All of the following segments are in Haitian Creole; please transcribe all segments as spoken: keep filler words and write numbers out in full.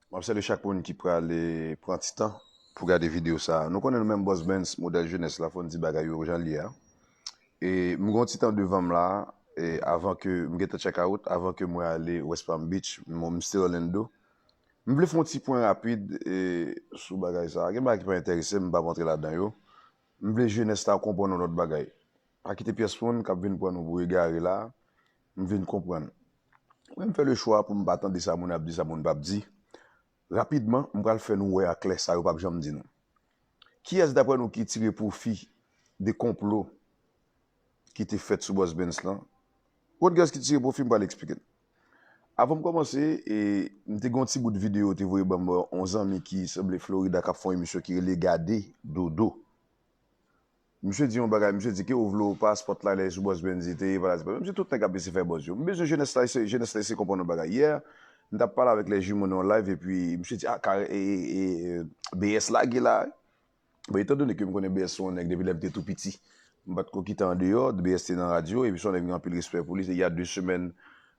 M ap salye chak moun ki prale pran ti tan pou gade videyo sa a. Nou konnen nou menm Boss Benz, modèl jenès la, fò n di bagay yo jan l ye a. E m gen yon ti tan devan m la, e avan ke m gentan check out, avan ke mwen ale West Palm Beach, m, m still Orlando. M vle fè yon ti pwen rapid e, sou bagay sa a. Gen bagay ki pa enterese m, m p ap antre ladan yo. M vle jenès la konprann yon lòt bagay. Pa kite pyès moun k ap vin pran nou pou egare la. M vin konprann. Mwen, m fè le chwa pou m pa tande sa moun ap di, sa moun p ap di. Rapidman, m pral fè nou wè aklè sa yo p ap janm di nou. Kiyès, daprè nou, ki tire pwofi de konplo ki te fèt sou Boss Benz lan? What girls ki tire pwofi, m pral eksplike n. Avan m kòmanse, e, m te gen yon ti bout videyo te voye ban m yon zanmi ki sanble Florida k ap fè yon emisyon ki rele Gade Dodo. Misye di yon bagay, misye di ke ou vle ou pa, spotlight la sou Boss Benz, te, voilà, se pa, menm si tout nèg ap eseye fè buzz yo. M bezwen jenès la, eseye, jenès la eseye konprann yon bagay. Yè, m t ap pale avèk les jumeaux nan yon live, epi misye di, ah, kare, e, e, e, B S lage la. Bon, etan done ke m konnen B S se yon nèg depi lè m te tou piti, m pa t ko kite andeyò, B S te nan radyo, epi se yon nèg m gen anpil respè pou li. Se y a de semèn,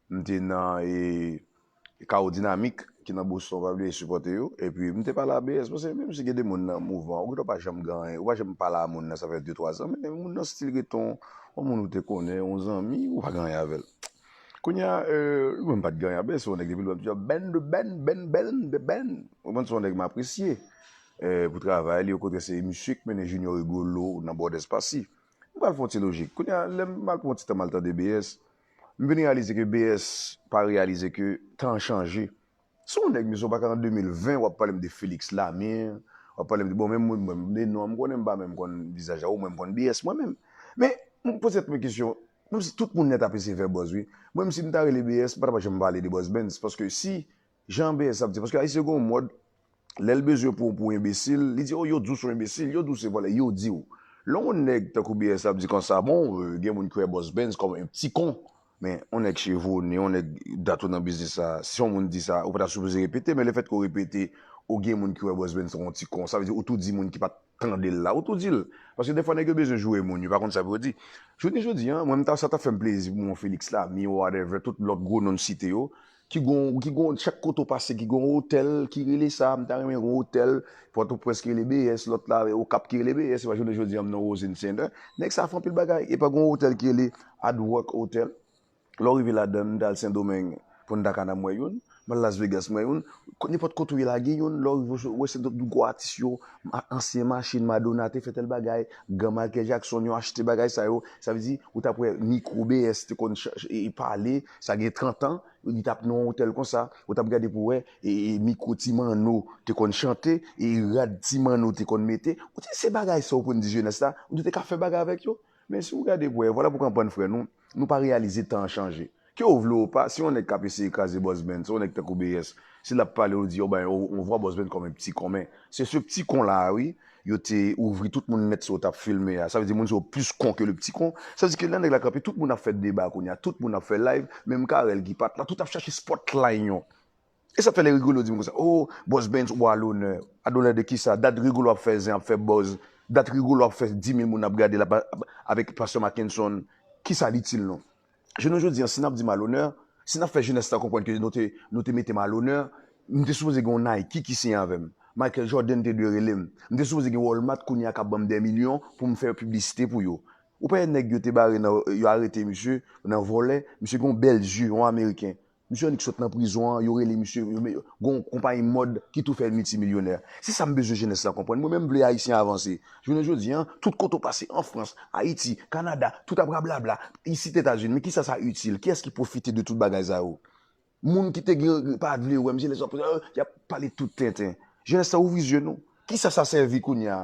m te nan, e, Kawo Dinamik, ki nan Boston, pa bliye sipòte yo. Epi, m te pale a B S, paske menm si gen de moun nan mouvman, ou gendwa pa janm gen anyen, ou pa janm pale a moun nan, sa fè de twa zan, men moun nan still ret yon, yon moun ou te konnen, yon zanmi, ou pa gen anyen avè l. Kounye a, euh, mwen m pa t gen anyen avè l, se yon nèg depi lwen, m t ap di, Ben, Ben, Ben, Ben, Ben, Ben. Ou konprann, se yon nèg m apresye, euh, pou travay li, okontrè, se misye k mennen Junior Rigolo nan Bòdè Spasi. M pral fè yon ti lojik. Kounye a, lè m al pran yon ti tan m al tande B S, m vin reyalize ke B S pa reyalize ke tan an chanje. Si w nèg, mesye, w pa ka an de mil ven, w ap pale m de Felix Lamir, w ap pale m de, bon, menm mwen, mwen, de non, m konnen m pa menm konn vizaj la, omwen m konn B S mwen menm. Men, m poze tèt mwen kesyon, menm si tout moun nèt ap eseye fè buzz, wi. Mwen, menm si m ta rele B S, m pa ta pa janm pale de Boss Benz, paske si, jan B S ap di, paske Ayisyen gen yon mòd, lè l bezwen pran w pou enbesil, li di, oh, yo di w se yon enbesil, yo di w se vòlè, yo di w. Lè yon nèg tankou B S ap di konsa, bon, euh, gen moun ki wè Boss Benz kòm yon pti kon, men yon nèg chevwonnen, yon nèg dat ou nan biznis sa, si yon moun di sa, ou pa ta sipoze repete, men lefètke w repete, ou gen moun ki wè Boss Benz tankou yon ti kon, sa vle di ou tou di moun ki pa t tande l la, ou tou di l. Paske defwa nèg yo bezwen joure moun, yo pa konn sa pou yo di. Jounen jodi a, mwen, m ta, sa ta fè m plezi pou mwen, Felix Lamir, whatever, tout lòt gwo non n site yo, ki gon, ki gon, chak kote w pase, ki gon otèl ki rele sa, m ta renmen gon otèl, Pòtoprens ki rele B S, lòt la, Okap ki rele B S, epa jounen jodi a, m nan Rosen Center. Nèg sa fè anpil bagay, epa gon otèl ki rele Hard Rock Hotel. Lè w rive ladan, m t al Sendomeng, Punta Cana, m wè youn, m al Las Vegas, m wè youn, nenpòt kote w ye la, gen youn, lè w rive, w wè se tout gwo atis yo, ma-, ansyen machin, Madonna te fè tèl bagay, gran Michael Jackson, yo achte bagay sa yo, sa vle di, ou t ap wè mikwo B S te konn ch-, ch-, e, e pale, sa gen trant an, li t ap nan yon otèl konsa, ou t ap gade pou wè, e, e mikwo Ti Manno te konn chante, e rad Ti Manno te konn mete. Ou di, se bagay sa w pou n di jenès la, ou di te ka fè bagay avèk yo. Men si w gade pou wè, vwala pou konprann frè nou, nou pa reyalize tan an chanje. Ke w vle ou pa, si yon nèg k ap eseye kraze Boss Benz, si yon nèg tankou B S, si l ap pale, ou di, yo bay yon, yon vwa Boss Benz kòm yon pti kon, men se se pti kon la a, wi, yo te ouvri tout moun nèt sa yo t ap filme a. Sa vle di moun sa yo plis kon ke le pti kon. Sa vle di ke lè nèg la kanpe, tout moun ap fè deba kounye a, tout moun ap fè live, menm Carel ki pa t la, tout ap chache spotlight yo. E sa fè lè Rigolo di m konsa, oh, Boss Benz ou a lonè. A lonè de kisa? Dat Rigolo ap fè zen, ap fè buzz. Dat Rigolo ap fè di mil moun ap gade l ap, ap, avèk Pastè Mackenson. Kisa l itil nou? Jounen jodi a, si n ap di m a lonè, si n ap fè jenès la konprann ke nou te, nou te mete m a lonè, m te sipoze gen yon Nike ki siyen avè m. Michael Jordan te dwe rele m. M te sipoze gen Walmart kounye a k ap ban m dè milyon pou m fè piblisite pou yo. Ou pa wè nèg yo te bare nan, yo arete misye nan vòlè, misye gen yon bèl zye, yon Ameriken. Misye annik sot nan prizon an, yo rele misye, yo me-, gon konpayi mòd ki tou fè l miltimilyonè. Se sa m bezwen jenès la konprann. Mwen menm, m vle Ayisyen avanse. Jounen jodi a, tout kote w pase, an Frans, Ayiti, Kanada, tout ap rablabla, isit Etazini, men kisa sa itil? Kiyès ki pwofite de tout bagay sa yo? Moun ki te gen, pa vle wè m, se lè sa, euh, y ap pale tout tenten. Jenès la, ouvri zye nou. Kisa sa sèvi kounye a?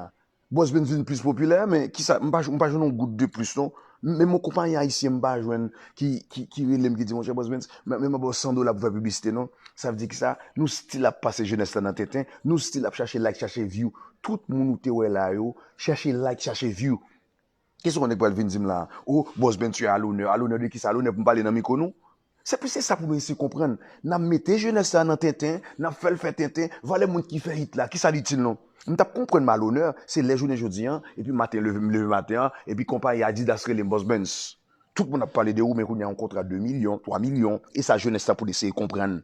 Boss Benz vin plis popilè, men kisa, m pa, m pa jwenn yon goud de plis, non. Menm yon konpayi ayisyen m pa jwenn ki, ki, ki rele m, ki di, monchè Boss Benz, men, men m ap ba w san dola pou fè piblisite, non. Sa vle di kisa? Nou still ap pase jenès la nan tenten, nou still ap chache like, chache view. Tout moun ou te wè la yo, chache like, chache view. Kisa yon nèg pral vin di m la? Oh, Boss Benz, tu es à l'honneur. À l'honneur de kisa? À l'honneur pou m pale nan mikwo nou? Se pou, se sa pou nou eseye konprann. N ap mete jenès la nan tenten, n ap fè l fè tenten, valè moun ki fè hit la, kisa l itil nou? M t ap konprann m a lonè, se lè jounen jodi a, epi maten, leve, m leve maten an, epi konpayi Adidas rele m Boss Benz. Tout moun ap pale de ou, men kounye a yon kontra de milyon, twa milyon, e sa jenès la pou l eseye konprann.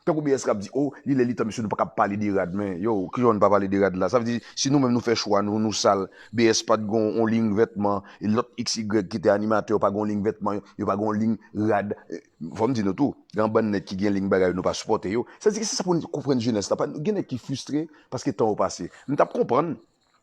Tankou B S k ap di, o, li lè li tan, mesye, nou pa kab pale de rad, men, yo, kijan nou pa pale de rad la? Sa vle di, si nou menm nou fè chwa, nou, nou sal, B S pa t gon on liy vètman, e lòt X Y ki te animatè, yo pa gon liy vètman, yo pa gon liy rad. Fò m di nou tou, gen bann nèg ki gen liy bagay, nou pa sipòte yo. Sa vle di, se sa pou nou konprann jenès la. Pa, gen nèg ki fristre paske tan yo pase. M t ap konprann,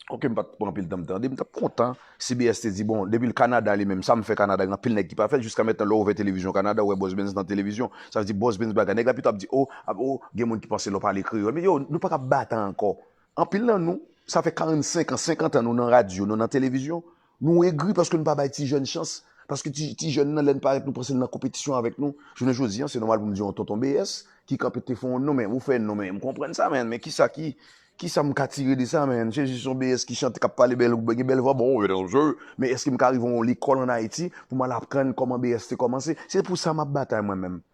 Oke, m pa t pran anpil tan m tande, m t ap kontan si B S te di, bon, depi l Kanada li menm, sa m fè Kanada, gen anpil nèg ki pa fè l, jiska mentnan lè w ouvè televizyon Kanada, ou wè Boss Benz nan televizyon. Sa vle di Boss Benz bagay. Nèg la pito ap di, o, ap, o, gen moun ki panse lè w pale kreyòl. Men yo, nou pa ka batay ankò. Anpil nan nou, sa fè karannsenk an, senkant an nou nan radyo, nou nan televizyon. Nou egri paske nou pa bay ti jèn chans. Paske ti, ti jèn nan, lè n parèt, nou panse l nan konpetisyon avèk nou. Jounen jodi a, se nòmal pou m di yon tonton B S ki kanpe te fè yon non, men ou fè non, men m konprann sa, men, men kisa ki, kisa m ka tire de sa, men? Jezi, se yon B S ki chante, k ap pale bèl, gen bèl vwa, bon, mesye, men èske m ka rive yon lekòl ann Ayiti pou m al aprann kòman B S te kòmanse? Se pou sa m ap batay mwen menm.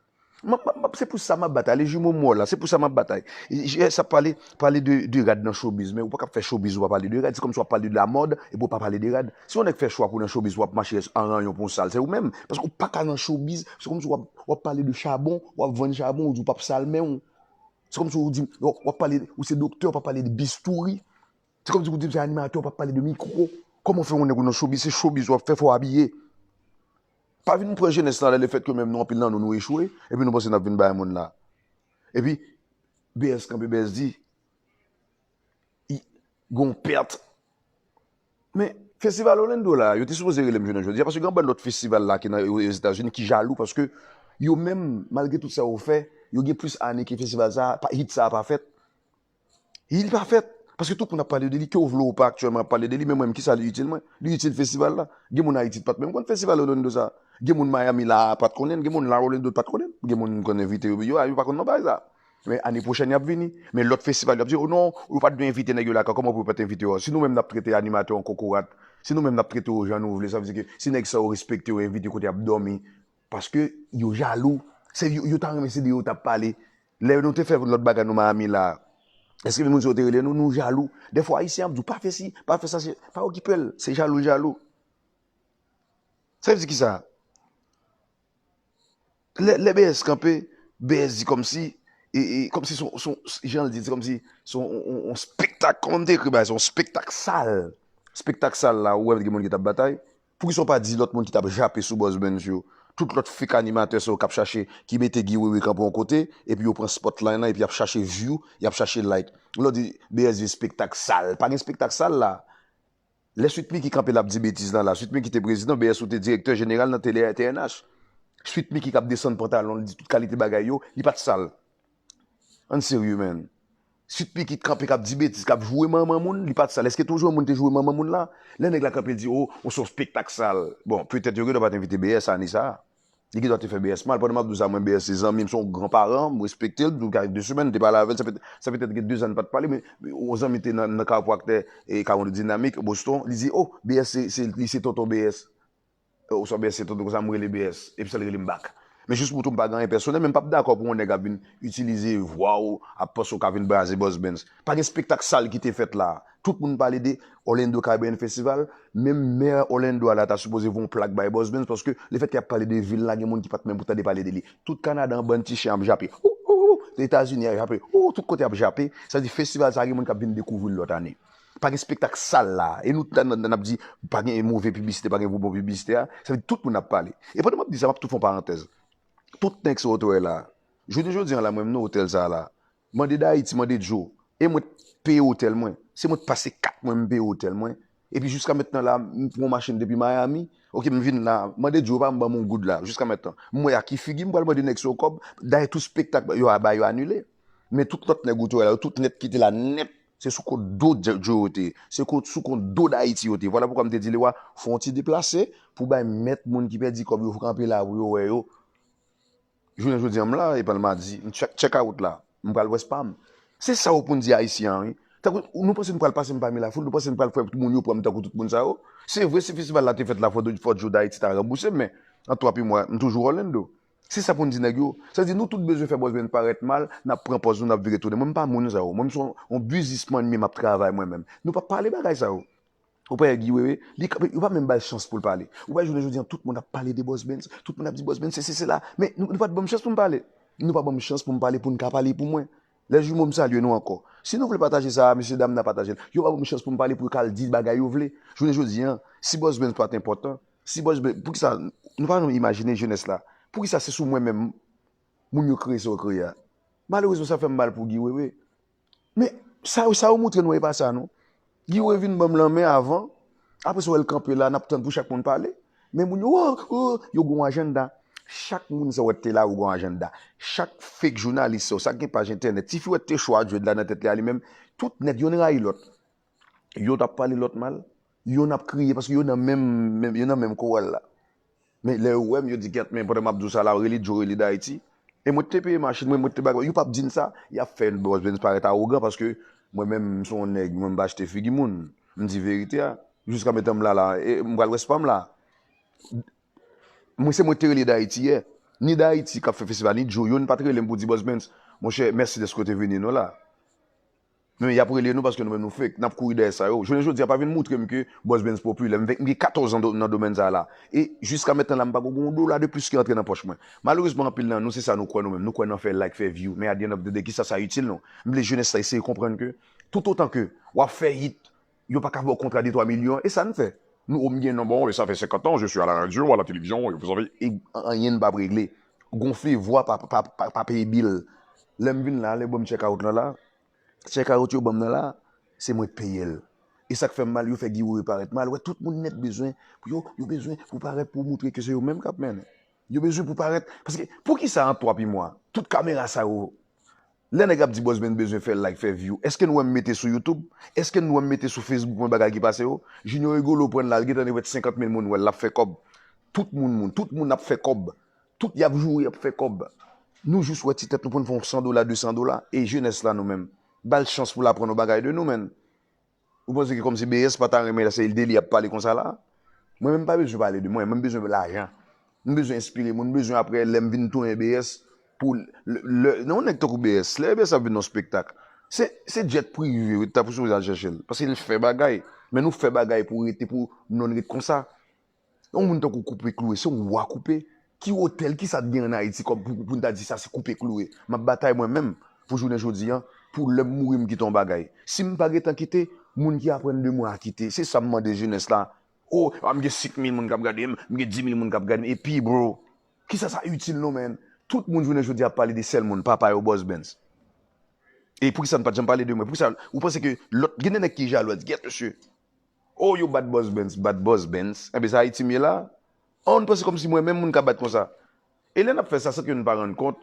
M ap, m ap, se pou sa m ap batay. Le jimo mò la, se pou sa m ap batay. J S ap pale, pale de, de rad nan showbiz, men ou pa ka fè showbiz, ou pa pale de rad. Se kòmsi w ap pale de lamòd, epi w pa pale de rad. Si yon nèg fè chwa pou nan showbiz, w ap mache an ranyon pou w sal, se ou menm. Paske ou pa ka nan showbiz, se kòmsi w ap, w ap pale de chabon, w ap vann chabon, ou di w p ap sal men w. Se kòmsi w di, w ap pale, ou se doktè, w pa pale de bistouri. Se kòmsi w di, w se animatè, w pa pale de mikwo. Kòman w fè yon nèg ou nan showbiz, se showbiz w ap fè, fò w abiye. Pa vin pran jenès lan lè lefètke menm nou, anpil nan nou, nou echwe, epi nou panse n ap vin bay moun la. Epi, B S kanpe, B S di, i, gon pèt. Men, festival Orlando la, yo te sipoze rele m jounen jodi a, paske gen yon bann lòt festival la ki nan Ozetazini ki jalou, paske yo menm, malgre tout sa yo fè, yo gen plis ane ke festival sa, pa, hit sa pa fèt. Li pa fèt. Paske tout moun ap pale de li, ke w vle ou pa aktyèlman ap pale de li, men mwen menm, kisa li itil mwen? Li itil festival la. Gen moun Ayiti ki pa t menm konn festival Orlando sa. Gen moun Miami la pa t konnen l, gen moun la Orlando pa t konnen l. Gen moun konn envite yo, yo, yo pa konn non bagay sa. Men ane pwochèn y ap vini. Men lòt festival yo ap di, o non, ou pa t dwe envite nèg yo la, kòman pou yo pa t envite yo? Si nou menm n ap trete animatè an kokorat, si nou menm n ap trete yo jan nou vle, sa vle di ke si nèg sa yo respekte yo, envite yo kote y ap dòmi, paske yo jalou. Se yo, yo ta renmen se de yo t ap pale. Lè nou te fè lòt bagay nou Miami la, èske moun sa yo te rele nou? Nou jalou. Dèfwa Ayisyen ap di w, pa fè si, pa fè sa, se, pa okipe l, se jalou, jalou. Sa vle di kisa? Lè, lè B S kanpe, B S di kòmsi, e, e, kòmsi se yon, se yon, jan l di, se kòmsi se yon, yon, yon spektak, kòman m te ekri bagay, se yon spektak sal. Spektak sal la, ou wè gen moun ki t ap batay. Poukisa w pa di lòt moun ki t ap jape sou Boss Benz yo? Tout lòt fake animatè sa yo k ap chache, ki mete Guy Wewe kanpe yon kote, epi yo pran spotlight lan, epi y ap chache view, y ap chache like. Lè w di B S di spektak sal, pa gen spektak sal la. Lè Sweet Micky kanpe l ap di betiz lan la, Sweet Micky te prezidan, B S ou te direktè jeneral nan tele T N H. Sweet Micky k ap desann pantalon l, di tout kalite bagay yo, li pa t sal. Ann serye, man. Sweet Micky t kanpe k ap di betiz, k ap joure manman moun, li pa t sal. Èske te yon jou moun te joure manman moun la? Lè nèg la kanpe l di, o, ou se yon spektak sal. Bon, petèt yo gendwa pa t envite B S ane sa a. Li gendwa te fè B S mal. Pandan m ap di w sa, mwen, B S se zanmi m, se yon gran paran, m respekte l, m ka de semèn, m te pale avè l, sa fè, sa fè petèt gen de zan n pa t pale, men yon zanmi te nan, nan Kafou Aktè, e Kafou Dinamik, Boston, li di, o, B S se, se, li se tonton B S. Oswa B S se tonton konsa, m rele B S, epi sa l rele m bak. Men jis pou tou m pa gen anyen pèsonèl, men m p ap dakò pou yon nèg ap vin itilize vwa w, ap panse w ka vin braze Boss Benz. Pa gen spektak sal ki te fèt la. Tout moun pale de Orlando Caribbean Festival, menm mè Orlando a la ta sipoze voye yon plak bay Boss Benz, paske lefètke y ap pale de vil la, gen moun ki pa t menm pou tande pale de li. Tout Kanada an bann ti chen ap jape. Ou, ou, ou, Etazini ap jape. Ou, tout kote ap jape. Sa di festival sa gen moun k ap vin dekouvri l lòt ane. Pa gen spektak sal la. E nou, n, n, n ap di, pa gen move piblisite, pa gen bon piblisite a. Sa vle di tout moun ap pale. E pandan m ap di sa, m ap tou fè yon parantèz. Tout nèg sa w te wè la. Jodi, jodi an la, mwen, m nan otèl sa la. Mande Dayiti, mande Joe. E mwen t peye otèl mwen. Se mwen t pase kat mwen, m peye otèl mwen. Epi jiska mentnan la, m pran yon machin depi Miami. Oke, m vin la. Mande Joe pa m ban m yon goud la, jiska mentnan. M wè a ki figi m pral mande nèg sa yo kòb. Dayè tout spektak yo a ba yo anile. Men tout lòt nèg ou te wè la, yo tout nèt ki te la nèt. Se sou kont do Dj-, Joe yo te ye. Se kont, sou kont do Dayiti yo te ye. Vwala poukwa m te di Lewa, fò yon ti deplase pou bay mèt moun ki pèdi kòb yo kanpe la pou yo wè yo. Jounen jodi an m la, e pa l madi, m check, check out la. M pral wè pa m. Se sa yo pou n di Ayisyen an, wi. Tankou, nou panse nou pral pase m pami lafoul, nou panse nou pral fè moun yo pran m tankou tout moun sa yo? Se vre, si festival la te fèt la, fò, fò Joe Dayiti ta ranbouse m, men, an twa pi mwa, m toujou Orlando. Se sa pou n di nèg yo. Sa di nou tout bezwen fè Boss Benz parèt mal, n ap pran pòz nou, n ap vire tounen. Mwen, m pa moun sa yo. Mwen, m se yon, yon biznismann, men m ap travay mwen menm. Nou p ap pale bagay sa yo. Ou pa wè Guy Wewe, li kanpe, yo pa menm ba l chans pou l pale. Ou pa wè jounen jodi an, tout moun ap pale de Boss Benz, tout moun ap di Boss Benz, se, se, se la. Men nou, nou pa t ban m chans pou m pale. Nou pa ban m chans pou m pale, pou n ka pale pou mwen. Lè jimo, m salye nou ankò. Si nou vle pataje sa, mesye dam nan pataje l. Yo pa ban m chans pou m pale, pou yo ka al di bagay yo vle. Jounen jodi a, si Boss Benz pa t enpòtan, si Boss Benz, poukisa, nou pa janm imajine jenès la. Poukisa se sou mwen menm, moun yo kreye sa yo kreye a? Malerezman, sa fè m mal pou Guy Wewe. Men, sa, sa yo montre nou, e pa sa, non. Guy Wewe vin ban m lanmen avan. Apre sa, w wè l kanpe la, n ap tann pou chak moun pale. Men moun yo, oh, oh, yo gen yon ajanda. Chak moun sa w wè te la, yo gen yon ajanda. Chak fake jounalis sa, sa k gen paj entènèt. Tifi w wè te cho a djwèd la nan tèt li a li menm. Tout nèt, yonn rayi lòt. Yonn ap pale lòt mal. Yonn ap kriye paske yo nan menm, menm, yo nan menm koral la. Men lè yo wè m, yo di, "Kèt, men pandan m ap di w sa la, rele Joe, rele Dayiti." E mwen te peye machin mwen, mwen te bagay. Yo p ap di m sa, y ap fè Boss Benz parèt awogan paske mwen menm, m se yon nèg, mwen m pa achte figi moun. M di verite a. Jiska mentan m la la, e m pral rès pa m la. Mwen se mwen te rele Dayiti yè. Ni Dayiti k ap fè festival, ni Joe, yonn pa t rele m pou di Boss Benz, monchè, mèsi dèske w te vini nou la. Men y ap rele nou paske nou menm nou fake. N ap kouri dèyè sa yo. Jounen jodi a, pa vin moutre m ke Boss Benz popilè. M gen katòz an nan domèn sa la. E jiska mentnan la, m pa gen yon dola de plis ki antre nan pòch mwen. Malerezman, anpil nan nou, se sa nou kwè nou menm. Nou kwè nan fè like, fè view. Men at the end of the day, kisa sa itil nou? M vle jenès la eseye konprann ke toutotan ke w ap fè hit, yo pa ka ba w kontra de twa milyon. E sa n fè? Nou, o m gen non, bon, e sa fè senkant an, je suis à la radio, à la télévision, e vous savez, e anyen n p ap regle. Gonfle vwa pa, pa, pa, pa peye bil. Lè m vin la, lè yo ban m check out lan la, check out yo ban m nan la, se mwen k peye l. E sa k fè m mal, yo fè Guy Wewe parèt mal. Wè, tout moun nèt bezwen, pou yo, yo bezwen pou parèt, pou moutre ke se yo menm k ap mennen. Yo bezwen pou parèt. Paske, poukisa an twa pi mwa, tout kamera sa yo, lè nèg ap di Boss Benz bezwen fè like, fè view, èske nou wè m mete sou YouTube? Èske nou wè m mete sou Facebook mwen bagay ki pase yo? Junior Rigolo pran l la, l gentan dwe wè senkant mil moun wè l, l ap fè kòb. Tout moun, moun, tout moun ap fè kòb. Tout y ap joure, y ap fè kòb. Nou jis wè ti tèt nou pou n fè yon san dola, de san dola. E jenès la nou menm, ba l chans pou l aprann yon bagay de nou, menn. Ou panse ke kòmsi B S pa ta renmen lè se de li y ap pale konsa la? Mwen menm pa bezwen pale de mwen, mwen m bezwen lajan. M bezwen enspire moun, m bezwen apre lè m vin tounen B S pou lè, lè, nan yon nèg tankou B S, lè B S ap vin nan yon spektak, se, se jet prive, wi, ta pou sipoze al chèche l. Paske l fè bagay. Men nou fè bagay pou rete, pou nonn ret konsa. Yon moun tankou Koupe Kloure, se yon wa koupe. Ki otèl, kisa t gen ann Ayiti kòm pou, pou n ta di sa se Koupe Kloure? M ap batay mwen menm pou jounen jodi a, pou lè m mouri m kite yon bagay. Si m pa gentan kite, moun ki aprann de mwen a kite. Se sa m mande jenès la. O, a m gen senk mil moun k ap gade m, m gen dis mil moun k ap gade m. Epi, bro, kisa sa itil nou, menn? Tout moun jounen jodi a ap pale de sèl moun, papa yo, Boss Benz. E poukisa n pa t janm pale de mwen? Poukisa ou panse ke lòt, gen de nèg ki jalou, a di, "Gèt mesye. O, yo bat Boss Benz, bat Boss Benz." Enben, sa Ayiti m ye la? An, nou panse kòmsi mwen menm moun ka bat konsa. E lè n ap fè sa, san ke nou pa rann kont,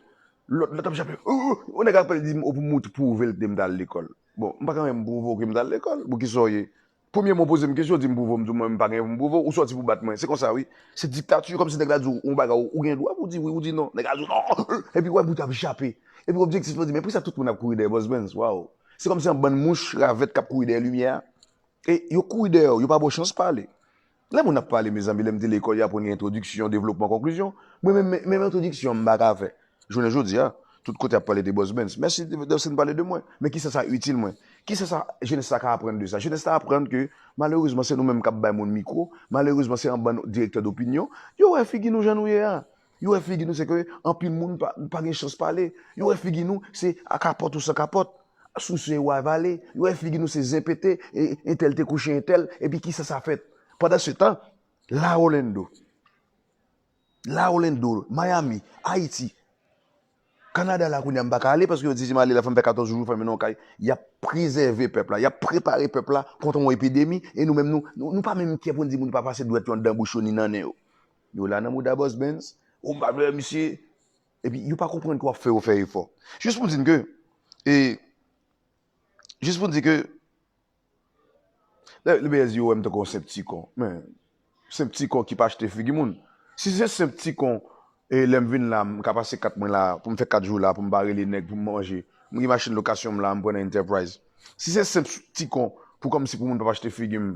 lòt, lòt ap jape, "O, o, o, nèg ap pale di m, o, pou mout pwouve l ke m t al lekòl." Bon, m pa ka menm pwouve w ke m t al lekòl. Bon, kisa w ye? Premye mwen poze m kesyon, di m pwouve w, m di w mwen m pa gen pou m pwouve w, ou sòti pou bat mwen. Se konsa, wi. Se diktati, kòmsi nèg la di w yon bagay, ou gen dwa pou w di wi, ou di non. Nèg la di w non. Epi w wè bout ap jape. Epi objektif lan di, men poukisa tout moun ap kouri dèyè Boss Benz? Waw. Se kòmsi yon bann mouch, ravèt k ap kouri dèyè limyè a. E yo kouri dèyè w, yo pa ba w chans pale. Lè moun ap pale, mezanmi, lè m te lekòl, y aprann gen entwodiksyon, devlopman, konklizyon. Mwen menm, menm entwodiksyon, m pa ka fè. Jounen jodi a, tout kote ap pale de Boss Benz. Mèsi de, de, de pale de mwen. Men kisa sa itil mwen? Kisa sa jenès la ka aprann de sa? Jenès la aprann ke, malerezman, se nou menm k ap bay moun mikwo. Malerezman, se yon bann direktè dopinyon. Yo wè figi nou jan nou ye a. Yo wè figi nou, se ke anpil moun pa, pa gen chans pale. Yo wè figi nou, se a kapòt ou san kapòt. Souse wa vale. Yo wè figi nou, se zen pete. E, entèl te kouche entèl. Epi kisa sa fèt? Pandan se tan, la Orlando. La Orlando, Miami, Ayiti, Kanada la kounye a m pa ka ale paske yo di si m ale la fò m fè katòz jou fèmen nan yon kay. Y ap prezève pèp la, y ap prepare pèp la kont yon epidemi e nou menm nou, nou, nou pa menm kè pou n di moun pa pase dwèt yo anndan bouch yo ni nan nen yo. Yo la nan mouda Boss Benz, ou m pa vle misye. Epi yo pa konprann ke w ap fè yo fè efò. Jis pou di n ke, e, jis pou di ke Lè, lè B S di yo wè m tankou yon senp ti kon. Men, senp ti kon ki pa achte figi moun. Si se senp ti kon, e lè m vin la, m ka pase kat mwen la, pou m fè kat jou la, pou m pa rele nèg, pou m manje. M gen machin lokasyon m la, m pran nan Enterprise. Si se senp ti kon, pou kòmsi pou moun pa achte figi m,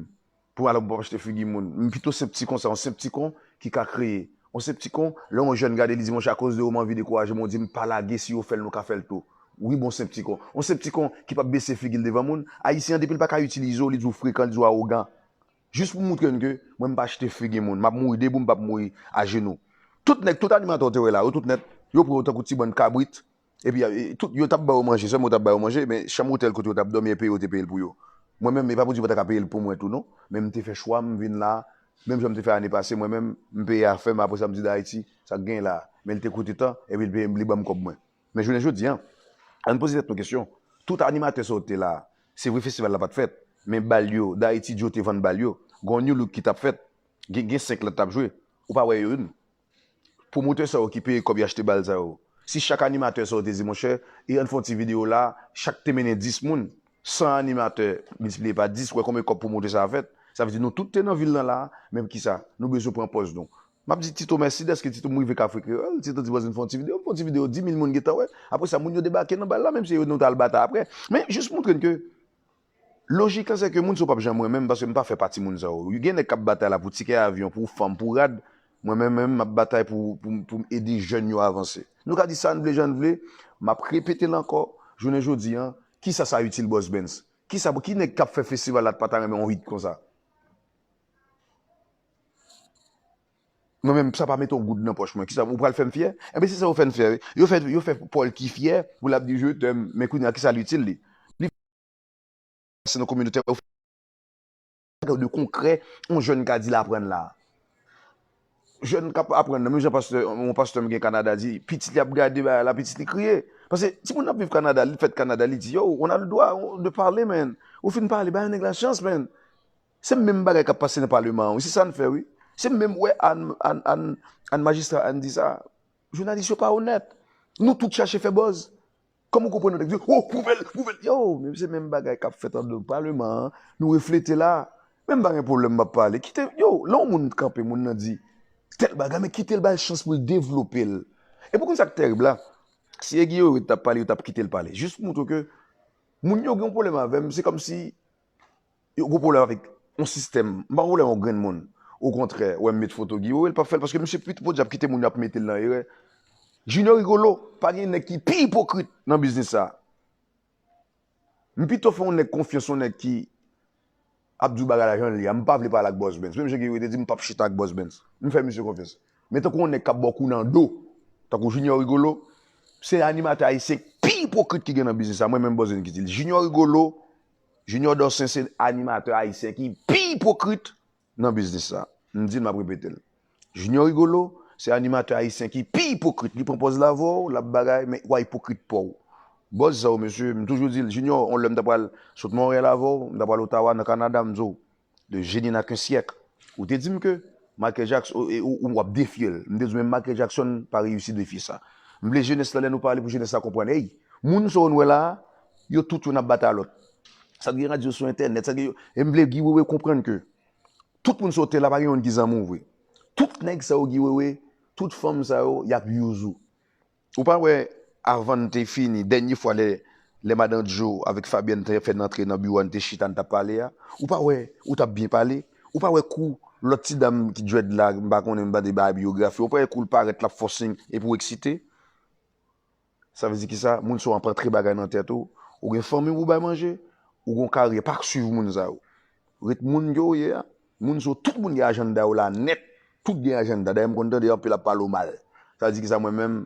pou alò m pa achte figi moun, m pito senp ti kon sa, yon senp ti kon ki ka kreye. On Septicon, lè yon jèn gade, li di, monchè, akoz de ou, m anvi dekouraje, men w di m pa lage, si yo fè l, nou ka fè l tou. Wi, bon Septicon. On Septicon ki p ap bese figi l devan moun. Ayisyen an, depi l pa ka itilize w, li di w frekan, li di w awogan. Jis pou moutre n ke mwen, m pa achte figi moun. M ap mouri debou, m p ap mouri ajenou. Tout nèg, tout animatè w te wè la, yo tout nèt, Yo pran yo tankou ti bann kabrit. Epi e, tout, yo t ap ba yo manje, sèlman yo t ap ba yo manje, men chanm otèl kote yo t ap dòmi, e peye yo te peye l pou yo. Mwen menm, e pa pou di yo pa ta ka peye l pou mwen tou, non. Men m te fè chwa, m vin la, menm jan m te fè ane pase, mwen menm, m peye afè m, apre sa m di Dayiti, sa k genyen la. Men l te koute tan, epi l peye m, li ban m kòb mwen. Men jounen jodi a, ann poze tèt nou kesyon. Tout animatè sa yo te la, se vre festival la pa t fèt, men bal yo, Dayiti Joe te vann bal yo. Gen yon New Look ki t ap fèt, gen, gen senk lòt t ap jwe. Ou pa wè yo youn. Pwomotè sa yo ki peye kòb y achte bal sa yo. Si chak animatè sa yo te di, monchè, e ann fè yon ti videyo la, chak te mennen dis moun, san animatè miltipliye pa dis, wè konbyen kòb pwomotè sa a fèt. Sa vle di nou tout te nan vil lan la, men kisa, nou bezwen pran pòz nou. M ap di Tito mèsi dèske Tito m rive Kafri Kreyòl, Tito di bòz vin fè yon ti videyo, m fè yon ti videyo, di mil moun gentan wè. Apre sa, moun yo debake nan bal la, menm si yo nou t al batay apre. Men jis montre n ke lojik la, se ke moun sa yo p ap janm renmen m, paske m pa fè pati moun sa yo. Gen nèg k ap batay la pou tikè avyon, pou fanm, pou rad. Mwen menm, menm, m ap batay pou, pou, pou m ede jèn yo avanse. Nou ka di sa n vle, jan n vle, m ap repete l ankò, jounen jodi a, kisa sa itil Bòs Benz? Kisa, ki nèg k ap fè festival la t pa ta renmen yon hit konsa? Mwen menm, sa pa mete yon goud nan pòch mwen. Kisa, ou pral fè m fyè? Enben, se sa yo fè n fyè, wi. Yo fè, yo fè Paul ki fyè, pou l ap di je t'aime, men kounye a, kisa l itil li? Li pase nan kominote, yo fè de konkrè, yon jèn ka di l aprann la. Jèn k ap aprann nan, menm jan pastè, yon pastè m gen Kanada di, pitit li ap gade bagay la, pitit li kriye. Paske timoun ap viv Kanada, li fèt Kanada, li di, yo, on a le droit de parler, man. Ou fin pale, bay nèg la chans, man. Se menm bagay k ap pase nan paleman an, wi. Se sa n fè, wi. Se menm, wè, Ann, Ann, Ann, Ann majistra Ann di sa. Jounalis yo pa onèt. Nou tout chache fè buzz. Kòman w konprann yon nèg di, oh, pwouve l, pwouve l. Yo, men se menm bagay k ap fèt anndan paleman an, nou reflete la. Men m pa gen pwoblèm, m ap pale. Kite, yo, lè yon moun kanpe, moun nan di tèl bagay, men kite l bay chans pou l devlope l. Epi w konn sa k tèrib la? Si e Guy Wewe t ap pale, yo t ap kite l pale. Jis pou montre w ke moun yo gen yon pwoblèm avè m, se kòmsi yo gen pwoblèm avèk yon sistèm. M pa gen pwoblèm ak yon grenn moun. Okontrè, wè m met foto Guy Wewe, l p ap fè l paske misye pito podyab kite moun yo ap mete l nan erè. Junior Rigolo, pa gen nèg ki pi ipokrit nan biznis sa. M pito fè yon nèg konfyans, yon nèg ki ap di w bagay la jan l ye a. M pa vle pale ak Bòs Benz. Menm jan Guy Wewe te di m p ap chita ak Bòs Benz. M fè misye konfyans. Men tankou yon nèg k ap ba w kou nan do, tankou Junior Rigolo, se animatè ayisyen pi ipokrit ki gen nan biznis sa. Mwen menm Bòs Benz ki di l. Junior Rigolo, Junior Dorcin se animatè ayisyen ki pi ipokrit nan biznis sa. M di l, m ap repete l. Junior Rigolo, se animatè ayisyen ki pi ipokrit. Li pran pòz l avè w, l ap bagay, men w a ipokrit pa w. Bòz sa yo, mesye, m toujou di l, Junior, yon lè m ta pral sot Monreyal avè w, m ta pral Ottawa, nan Kanada, m di w, le génie n'a qu'un siècle. Ou te di m ke Michael Jackson, ou, ou, ou w ap defye l. M te di w, men Michael Jackson pa reyisi defye sa. M vle jenès la, lè nou pale pou jenès la konprann, ey, moun sa yo n wè la a, yo tout yo n ap batay lòt. Sa k gen radyo sou entènèt, sa k gen yo, e m vle Guy Wewe konprann ke tout moun sa yo te la, pa gen youn ki zanmi w vre. Tout nèg sa yo, Guy Wewe, tout fanm sa yo, y ap use ou. Ou pa wè, avan n te fini, dènye fwa lè, lè madan Djo avèk Fabienne te fè n antre nan biwo a, n te chita, n t ap pale a, ou pa wè, ou t ap byen pale? Ou pa wè kou lòt ti dam ki dread la, m pa konnen, m pa de bay biyografi, ou pa wè kou l parèt, l ap fè siy epi w eksite? Sa vle di kisa? Moun sa yo ap antre bagay nan tèt ou. Ou gen fanmi pou w bay manje, ou gen yon karyè, pa swiv moun sa yo. Ret moun ke w ye a. Moun sa yo, tout moun gen ajanda yo la nèt. Tout gen ajanda. Dayè m konn tande anpil ap pale w mal. Sa vle di kisa? Mwen menm,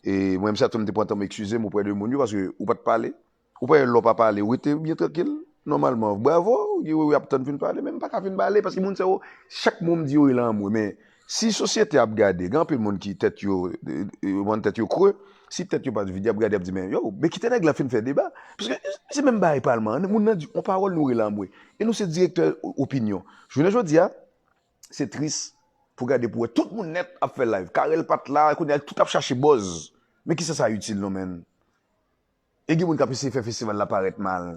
e, mwen menm sèten m te pran tan m eskize m oprè de moun yo paske ou pa t pale. Ou pa wè lè w pa pale, ou rete byen trankil. Nòmalman, bravo, Guy Wewe ap tann fin pale, men m pa ka fin pale, paske moun sa yo, chak mo m di yo rele anmwe. Men, si sosyete ap gade, gen anpil moun ki tèt yo, e, e, yo bann tèt yo kre, si tèt yo pa t vide, y ap gade, y ap di, men, yo, men kite nèg la fin fè deba. Paske se menm bagay paleman an, moun nan di yon pawòl, nou rele anmwe. E nou se direktè o-, opinyon. Jounen jodi a, se tris pou gade pou wè tout moun nèt ap fè live. Carel pa t la, kounye a tout ap chache buzz. Men kisa sa itil nou, menn? E gen moun k ap eseye fè festival la parèt mal.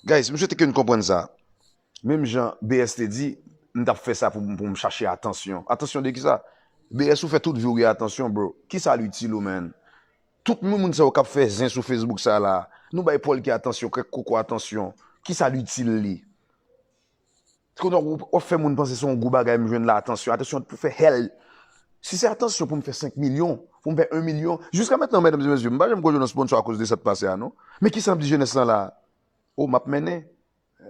Guys, m swete ke n konprann sa. Menm jan B S te di, m t ap fè sa pou, pou m chache atansyon. Atansyon de kisa? B S ou fè tout vi w gen atansyon, bro. Kisa l itil ou, man? Tout moun, moun sa yo k ap fè zen sou Facebook sa la, nou bay Paul ki atansyon, Krèk Koko atansyon. Kisa l itil li? Kounye a w ap fè moun panse se yon gwo bagay m jwenn la, atansyon, atansyon pou fè hell. Si se atansyon pou m fè senk milyon, pou m fè yon milyon, jiska mentnan, medam e mesye, m pa janm kwè yo nan sponsor akoz de sa k pase a, non. Men kisa m di jenès lan la? O, m ap mennen.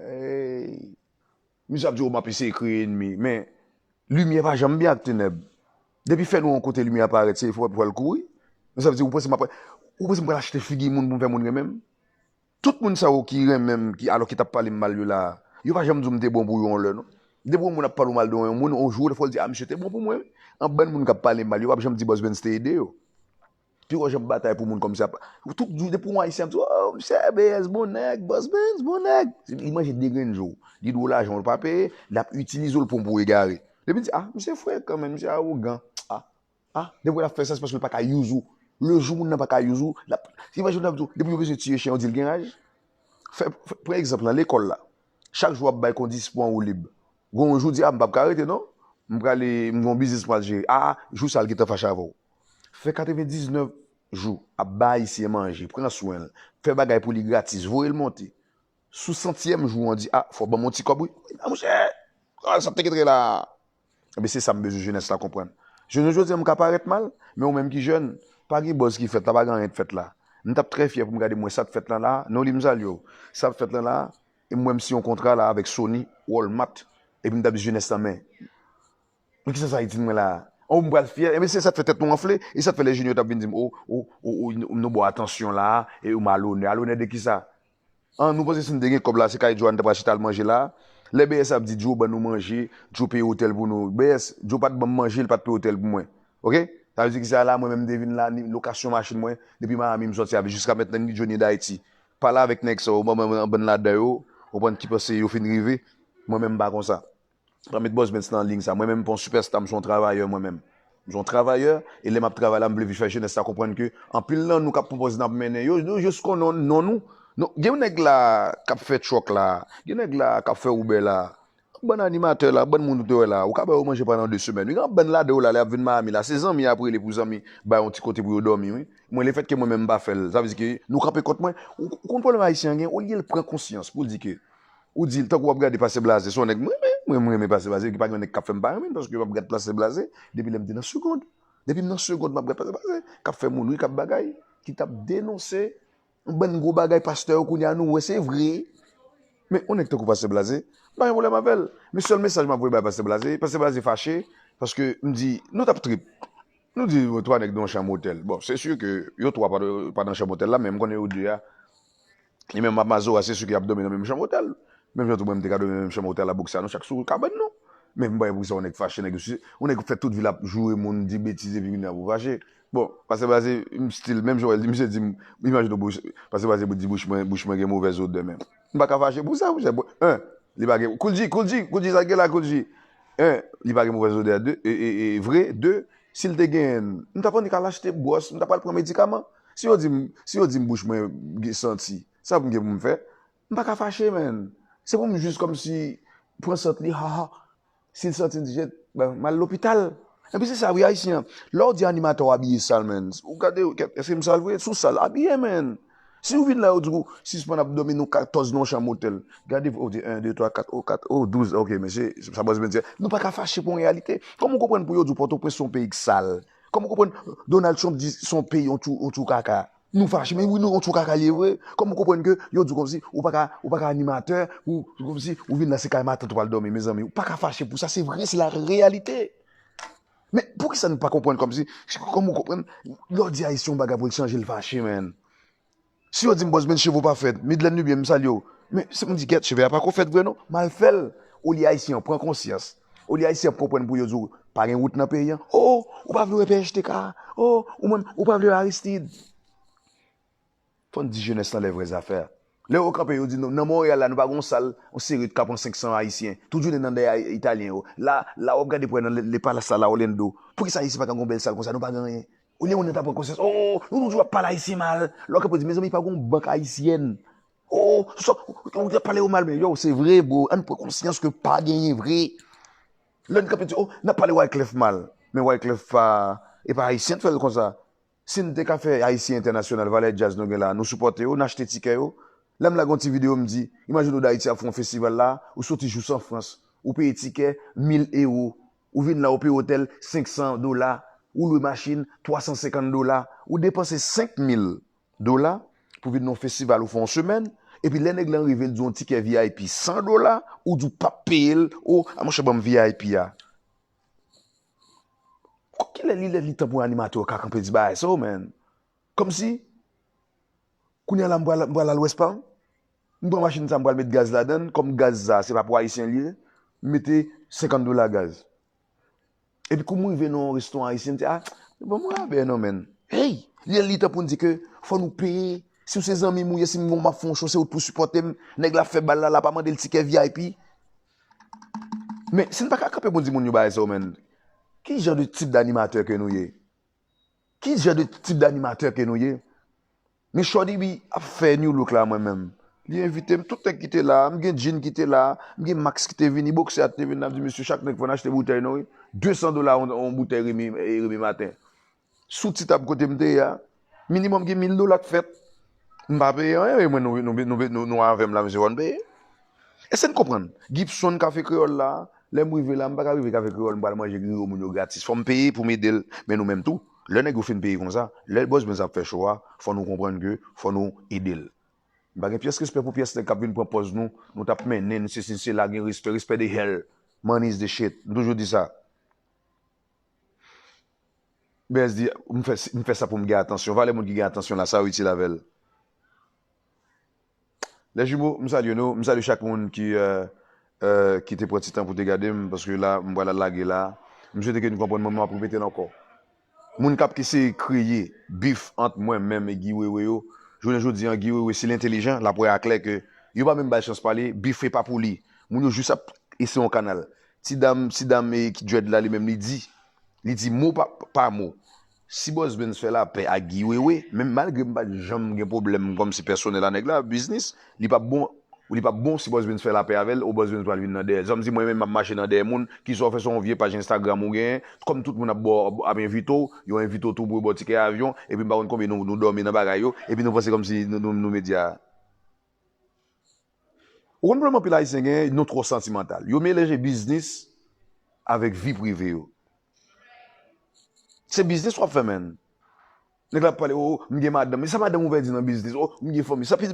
Ey. Misye ap di, o, m ap eseye kreye enmi. Men, limyè pa janm byen ak tenèb. Depi fè nwa yon kote limyè parèt, se fò pou al kouri. Sa vle di, ou panse m ap, ou panse m pral achte figi moun pou m fè moun renmen m? Tout moun sa yo ki renmen m, ki, alò ki t ap pale m mal yo la, yo pa janm di w m te bon pou yo yon lè, non. Depi yon moun ap pale w mal de yon moun, yon jou, fò l di, a, misye te bon pou mwen, wi. Yon bann moun k ap pale m mal, yo p ap janm di Boss Benz te ede yo. Pi w janm batay pou moun kòmsi ap, tout jou, depi yon Ayisyen ap di, oh, misye, B S, bon nèg, Boss Benz, bon nèg. Li manje de grenn jou. Li dwe w lajan w pa peye, l ap itilize w, l pran w pou egare. Depi l di, ah, misye frè kanmenm, misye awogan. Ah, ah, depi l ap fè sa, se paske l pa ka use ou. Le jou moun nan pa ka use ou, l ap, imajine w ap di w, depi yo bezwen tiye chen, yo di l gen raj. Fè, fè, pran egzanp lan, lekòl la. Chak jou w ap bay kon dis pou an woulib. Gon yon jou w di, ah, m p ap ka rete, non. M prale, m gon biznis m pral jere. Ah, jou sa a l gentan fache avè w. Fè katrevendiznèf jou ap bay Ayisyen manje, pran swen l, fè bagay pou li gratis, voye l monte. Sou santyèm jou an di, ah, fò w ban m yon ti kòb, wi. Ah, monchè, ah, sa te gentan la. Ebyen, se sa m bezwen jenès la konprann. Jounen jodi a, m ka parèt mal, men ou menm ki jèn, pa gen buzz ki fèt la, pa gen anyen k fèt la. M t ap trè fyè pou m gade m wè sa k fèt lan la, non li m salye w. Sa k fèt lan la, e m wè m siyen yon kontra la avèk Sony, Walmart, epi m t ap di jenès lan, men, men kisa sa Ayiti mwen la? Oh, m pral fyè. Ebyen, se sa k fè tèt nou anfle, e sa k fè lè junior t ap vin di m, oh, oh, oh, oh, nou ba w atansyon la, e ou m alonè. Alonè de kisa? An, nou panse si n te gen kòb la, se kay Joe a n ta pral chita al manje la? Lè B S ap di, Joe ban nou manje, Joe peye otèl pou nou. B S, Joe pa t ban m manje, li pa t peye otèl pou mwen. Oke? Sa vle di ki sa la, mwen menm m te vin la, ni lokasyon machin mwen, depi Miami m sòti avè jiska mentnan ni Johnny D'Haiti. Pale avèk nèg sa yo, ban, ban, ban, bann ladan yo, ou konprann ki panse yo fin rive, mwen menm m pa konsa. Pa met Boss Benz nan liy sa. Mwen menm, m pa yon sipèsta, m se yon travayè mwen menm. M se yon travayè, e lè m ap travay la, m vle vin fè jenès la konprann ke anpil nan nou k ap pran pòz n ap mennen yo, nou jis konnen non nou. Non, gen yon nèg la k ap fè truck la, gen nèg la k ap fè Uber la, bann animatè la, bann moun ou te wè la, ou ka ba yo manje pandan de semèn. Wi, gen bann ladan yo la, lè y ap vin Miami la, se zanmi y ap rele pou zanmi ba yo yon ti kote pou yo dòmi, wi. Mwen, lefètke mwen menm m pa fè l, sa vle di ke nou kanpe kont mwen. Ou, ou konn pwoblèm ayisyen an gen, olye l pran konsyans pou l di ke Ou di l, tankou w ap gade Pastè Blaze, se yon nèg mwen renmen, mwen, mwen renmen Pastè Blaze, ki pa gen yon nèg k ap fè m pa renmen l, paske m ap gad Pastè Blaze depi lè m te nan segond. Depi m nan segond, m ap gad Pastè Blaze, k ap fè moun ri, k ap bagay, ki t ap denonse yon bann gwo bagay pastè yo, kounye a nou wè se vre. Men yon nèg tankou Pastè Blaze, m pa gen pwoblèm avè l. Men sèl mesaj m ap voye bay Pastè Blaze, Pastè Blaze fache, paske m di, nou t ap trip. Nou di, twa nèg nan yon chanm otèl. Bon, se si ke yo twa pa, pa nan chanm otèl la, men m konnen yo de a, Li menm ak Mazora, se si ke y ap dòmi nan menm chanm otèl. Menm jan tou mwen, m te ka dòmi nan menm chanm otèl la, boukse a nou chak sou kabann nou. Men m pa wè poukisa yon nèg fache, nèg yo si, yon nèg fè tout vi l ap joure moun, di betiz, epi kounye a pou fache. Bon, Pastè Blaze, m still, menm jan w wè l di, misye di m, imajine w, bouch, Pastè Blaze di bouch mwen, bouch mwen gen movèz odè, men m pa ka fache pou sa, monchè. Bon, en, li pa gen, Koul G, Koul G, Koul G, sa k gen la, Koul G? En, li pa gen movèz odè, de, e, e, e, vre, de, si l te genyen l, m t ap annik al achte bwòs, m t ap al pran medikaman. Si yo di m, si yo di m bouch mwen gen santi, sa pou m gen pou m fè? M pa ka fache, man. Se pou m jis kòmsi pran sant li, ha, ha. Si l santi l ti jet, ben, m al lopital. Epi se sa, wi, ayisyen an. Lè w di animatè w abiye sal, man. Ou gade, èske m sal vre? Si w sal, abiye, man. Si w vin la, yo di w, sispann ap dòmi nou katòz nan yon chanm otèl. Gade, ou di en, de, twa, kat, o, kat, o, douz, oke, mesye, sa bòz byen di. Nou pa ka fache pou yon reyalite. Kòman w konprann pou yo di w Pòtoprens se yon peyi k sal? Kòman w konprann Donald Trump di se yon peyi, yon tchou, yon tchou kaka? Nou fache, men wi, nou, yon tchou kaka li ye vre. Kòman w konprann ke yo di w kòmsi ou pa ka, ou pa ka animatè, ou, kòmsi ou vin la se kay matant ou pral dòmi, mezanmi, ou pa ka fache pou sa, se vre, se la reyalite. Men poukisa nou pa konprann kòmsi, kòman w konprann, lè w di ayisyen yon bagay pou l chanje, l fache, man? Si yo di m, Bòs Ben, cheve w pa fèt, Midland Nubien, m salye w. Men si m di, gèt, cheve a pa ko fèt vre non, m al fè l. Olye ayisyen an pran konsyans, olye ayisyen an konprann pou yo di w, pa gen wout nan peyi an. Oh, ou pa vle wè P H T K? Oh, ou menm, ou pa vle wè Aristide? Fò n di jenès lan lè vrè zafè. Lè yo kanpe, yo di, nou, nan Monreyal la, nou pa gen yon sal, yon seri k ap pran senk san ayisyen. Tout jounen nan dèyè ay-, italyen yo. La, la w ap gade pou wè nan le, le palas la, la Orlando. Poukisa ayisyen pa ka gen yon bèl sal konsa? Nou pa gen anyen. Olye moun nan ta pran konsyans. Oh, nou toujou ap pale ayisyen mal. Lè w kanpe, w di, mezanmi, pa gen yon bank ayisyèn. Oh, sa, ou t ap pale yo mal, men yo, se vre, bro. Ann pran konsyans ke pa genyen vre. Lè n kanpe di, oh, n ap pale Wyclef mal. Men Wyclef pa, e pa ayisyen t fè l konsa. Si n te ka fè Ayisyen Entènasyonal, valè djaz nou gen la, nou sipòte yo, n achte tikè yo. Lè m lage yon ti videyo, m di, imajine w Dayiti ap fè yon festival la, ou soti jous an Frans, ou peye tikè mil ewo, ou vin la, ou peye otèl senk san dola, ou lwe machin twa san senkant dola, ou depanse senk mil dola pou vin nan yon festival ou fè yon semèn, epi lè nèg lan rive, l di w yon tikè V I P san dola, ou di w p ap peye l, o, a monchè, ban m V I P a. Kilè li lè li tan pou animatè yo ka kanpe di bagay sa yo, man? Kòmsi, kounye a la, m pral, m pral al West Palm, m pran machin sa, m pral met gaz ladan l, kòm gaz sa, se pa pou Ayisyen l ye, m mete senkant dola gaz. Epi kou m rive nan yon restoran ayisyen, m di, ah, ban m yon rabè non, menn. Hey! Li, li tan pou n di ke fò nou peye. Si w se zanmi m ou ye, si m gon m ap fè yon show, se ou t pou sipòte m. Nèg la ap fè bal la, l ap mande l tikè V I P. Men, si n pa ka kanpe pou n di moun yo bagay sa yo, menn, ki jan de tip d'animatè ke nou ye? Ki jan de tip d'animatè ke nou ye? Men Shorty B ap fè New Look la mwen menm. Li envite m, tout nèg ki te la, m gen Jean ki te la, m gen Max ki te vini, Boxer a te vini, l ap di, mesye, chak nèg fò n achte boutèy non, wi. De san dola yon, yon boutèy Remy, eh, Remy Martin. Sou ti tab kote m te ye a, minimòm gen mil dola k fèt. M pa peye anyen, wi, mwen, nou, nou, nou, nou, nou avè m la, mesye, fò n peye. Èske n konprann? Gibson, Kafe Kreyòl la, lè m rive la, m pa ka rive Kafe Kreyòl, m pral manje griyo moun yo gratis. Fò m peye pou m ede l, men nou menm tou. Lè nèg yo fin peye konsa, lè Boss Benz ap fè show a, fò nou konprann ke fò nou ede l. M pa gen pyès respè pou pyès nèg k ap vin pran pòz nou, nou t ap mennen, nou sesi, sela, gen respè, respè de hell. Money is the shit. M toujou di sa. B S D, m fè, m fè sa pou m gen atansyon. Valè moun ki gen atansyon la, sa yo itil avè l. Les jumeaux, m salye nou, m salye chak moun ki, euh, euh, ki te pran ti tan pou te gade m, paske la, m pral al lage la. M swete ke nou konprann mwen, m ap repete l ankò. Moun k ap eseye kreye bif ant mwen menm e Guy Wewe yo, jounen jodi an, Guy Wewe, si l entelijan, l ap wè aklè ke yo pa menm ba l chans pale, bif e pa pou li. Moun yo jis ap eseye yon kanal. Ti dam, ti dam e ki dread la, li menm, li di, li di mo pa, pa mo. Si Boss Benz fè lapè ak Guy Wewe, menm malgre m pa t janm gen pwoblèm kòmsi pèsonèl a nèg la, biznis, li p ap bon, li p ap bon si Boss Benz fè lapè avè l, ou Boss Benz pral vin nan dèyè l. Sa vle di mwen menm m ap mache nan dèyè moun, ki sa w fè se yon vye paj Instagram ou genyen, kòm tout moun ap ba w, ap envite w, yo envite w tou pou yo ba w tikè avyon, epi m pa konn konbyen nou, nou dòmi nan bagay yo, epi nou panse kòmsi nou, nou, nou medya. Ou konn pwoblèm anpil Ayisyen genyen, nou twò santimantal. Yo melanje biznis avèk vi prive yo. Se biznis w ap fè, menn. Nèg la ap pale, oh, m gen madanm. Men sa madanm ou pèdi nan biznis? Oh, m gen fanmi. Sa pi,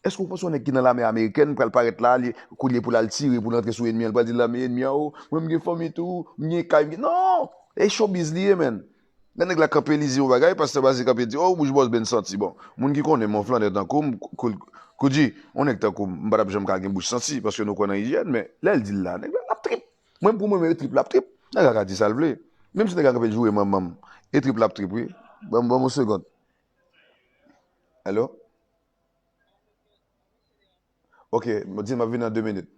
èske w panse yon nèg ki nan lame amerikèn pral parèt la, li, koulye pou l al tire, pou l antre sou ènmi an, l pral di lame ènmi an, oh, mwen m gen fanmi tou, m gen kay, m gen, non! E showbiz li ye, menn. Lè nèg la kanpe, li di yon bagay, pastè Bazi kanpe, di, oh, bouch Boss Benz santi. Bon, moun ki konnen m, yon flannè tankou m, Kou-, Koudji, yon nèg tankou m, m pa t ap janm ka gen bouch santi, paske nou kwè nan ijyèn, men lè l di l la, nèg la, l ap trip. Mwen, pou mwen, menm, e trip l ap trip. Nèg la ka di sa l vle. Menm si nèg la kanpe joure manman m, e trip l ap trip, wi. Ban m, ban m yon segonn. Hello? Ok, m di m ap vini nan de minit.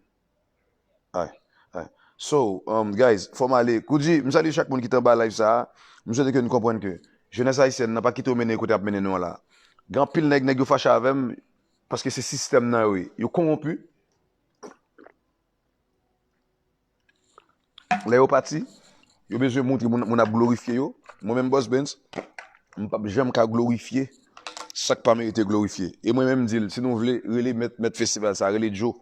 Ay, ay. So, um, guys, fò m ale. Koudji, m salye chak moun ki t anba live sa a. M swete ke nou konprann ke jenès ayisyèn nan pa kite yo mennen kote y ap mennen nou an la. Gen anpil nèg, nèg yo fache avè m, paske se sistèm nan yo ye. Yo konwonpi. Lè yo pati, yo bezwen montre moun, moun ap glorifye yo. Mwen menm, Boss Benz, m p ap janm ka glorifye sa k pa merite glorifye. E mwen menm, m di l, si nou vle, rele mèt, mèt festival sa, rele Joe,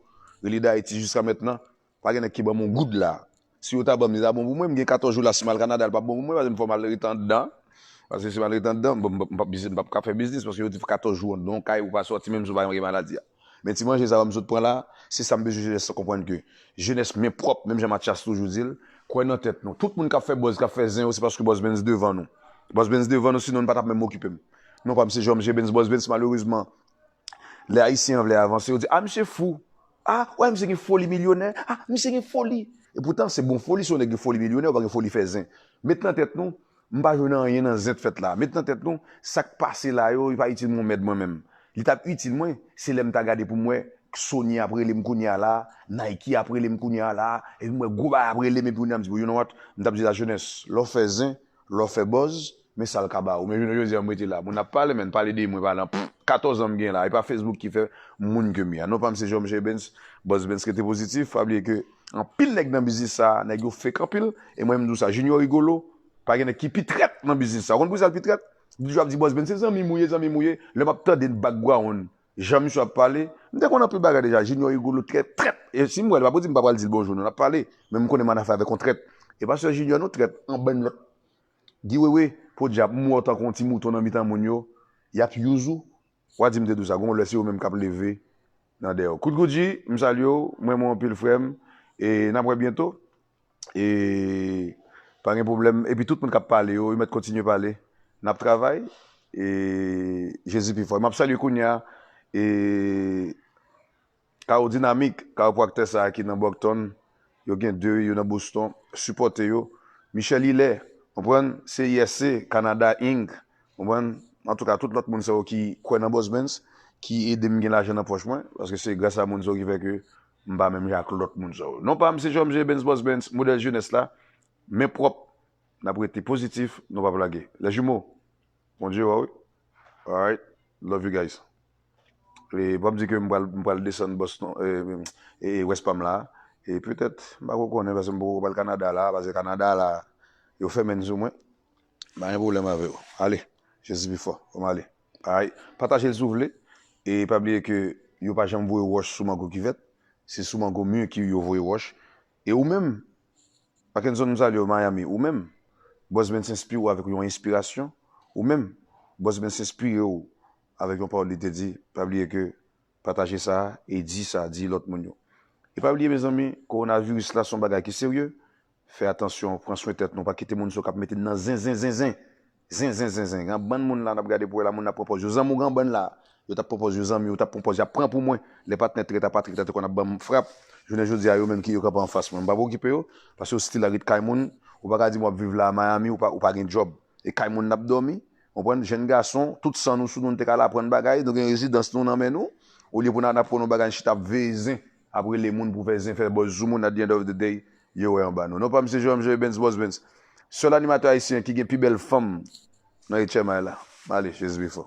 rele Dayiti jiska mentnan. Pa gen nèg ki ban m yon goud la. Si yo ta ban m, li ta bon pou mwen. M gen katòz jou la, si m al Kanada, li p ap bon pou mwen, paske m fò m al ret anndan. Paske si m al ret anndan, m p ap, m p ap, m p ap ka fè biznis, paske yo di katòz jou anndan yon kay, ou pa sòti, menm si w pa gen maladi a. Men ti manje sa yo m sot pran la, se sa m bezwen jenès lan konprann ke jenès men pwòp, menm jan Mathias toujou di l, kwè nan tèt nou. Tout moun k ap fè buzz, k ap fè zen yo, se paske Boss Benz devan nou. Boss Benz devan nou, sinon n pa t ap menm okipe m. Non pa m se Jòm J Benz, Boss Benz, malerezman, lè Ayisyen an vle avanse, yo di, ah, misye fou. Ah, w wè misye gen foli milyonè. Ah, misye gen foli. E poutan, se bon foli, si yon nèg gen foli milyonè, ou pa gen foli fè zen. Met nan tèt nou, m pa jwe nan anyen nan zen k fèt la. Met nan tèt nou, sa k pase la yo, li pa itil mwen yon mèd mwen menm. Li t ap itil mwen, se lè m ta gade pou m wè Sony ap rele m kounye a la, Nike ap rele m kounye a la, epi m wè gwo bagay ap rele m, epi kounye a m di, you know what? M t ap di lajenès, lè w fè zen, lè w fè buzz, men sa l ka ba ou. Men jounen jodi a, m rete la. Moun ap pale, men pale de mwen, pale an, pff, katòz an m gen la. E pa Facebook ki fè moun ke m ye a. Non pa m se Jòm J Benz, Boss Benz rete pozitif. Pa bliye ke anpil nèg nan biznis sa, nèg yo fake anpil. E mwen, m di w sa, Junior Rigolo, pa gen nèg ki pi trèt nan biznis sa. Ou konn poukisa l pi trèt? Li toujou ap di Boss Benz se zanmi m ou ye, zanmi m ou ye. Lè m ap tande background, jan misye ap pale, m te konn anpil bagay deja. Junior Rigolo trèt, trèt. E si m wè l, pa pou di m pa pral di l bonjou, non, n ap pale. Men m konnen m ann afè avèk yon trèt. E pastè Junior, nou trèt, an bann lòt. Guy Wewe, podyab, m wè w tankou yon ti mouton nan mitan moun yo, y ap use ou. W a di m te di w sa, gon lè se yo menm k ap leve nan dèyè w. Kout Koudji, m salye w, m renmen w anpil frè m, e n ap wè byento. E pa gen pwoblèm, epi tout moun k ap pale yo, yo mèt kontinye pale. N ap travay, E Jezi pi fò. M ap salye kounye a e Kawo Dinamik, kawopraktè sa a ki nan Brockton, yo gen de, yo nan Boston, sipòte yo. Michel Hilaire, konprann, C I S C, Canada Inc, konprann, antouka, tout lòt moun sa yo ki kwè nan Boss Benz, ki ede m gen lajan nan pòch mwen, paske se gras a moun sa yo ki fè ke m pa menm jan ak lòt moun sa yo. Non pa m se J M J Benz Boss Benz, modèl jenès la, men pwòp, n ap rete pozitif, nou p ap lage. Les jumeaux, Bondye wè w wi. Alright, love you guys. E pa m di ke m pral, m pral desann Boston, e, e, e West Palm la. E petèt, m pa ko konnen, paske m poko pral Kanada la, paske Kanada la, yo fèmen sou mwen. Pa gen pwoblèm avè yo. Ale, Jezi pi fò, fò m ale. Alright, pataje l si w vle. E pa bliye ke yo pa janm voye wòch sou mango kivèt. Se sou mango mi ki yo voye wòch. E ou menm, Mackenson, m salye w, Miami, ou menm, Boss Benz enspire w avèk yon enspirasyon, ou menm, Boss Benz enspire w avèk yon pawòl li te di, pa bliye ke pataje sa e di sa, di lòt moun yo. E pa bliye, mezanmi, kowonaviris la se yon bagay ki serye. Fè atansyon, pran swen tèt nou, pa kite moun sa yo k ap mete n nan zen, zen, zen, zen. Zen, zen, zen, zen. Gen bann moun la, n ap gade pou wè la, moun ap pran pòz yo. Zanmi w gen bann la, yo t ap pran pòz yo, zanmi yo t ap pran pòz, y ap pran pou mwen. Lè patnè trèt a patnè trèt a te konn ap ban m frap. Jounen jodi a, yo menm ki yo kanpe anfas mwen, m pa preokipe yo, paske yo still ret kay moun. Ou pa ka di m w ap viv la a Miami, ou pa, ou pa gen djòb. E kay moun n ap dòmi. Konprann? Jèn gason, tout san nou sou nou, nou te ka al aprann bagay, nou gen rezidans nou nan men nou. Olye pou n al ap pran yon bagay, n chita ap veye zen, ap rele moun pou fè zen, fè buzz sou moun, at the end of the day, yo wè anba nou. Non pa m se J M J Benz Boss Benz. Sèl animatè ayisyen ki gen pi bèl fanm nan H M I la. M ale, Jezi pi fò.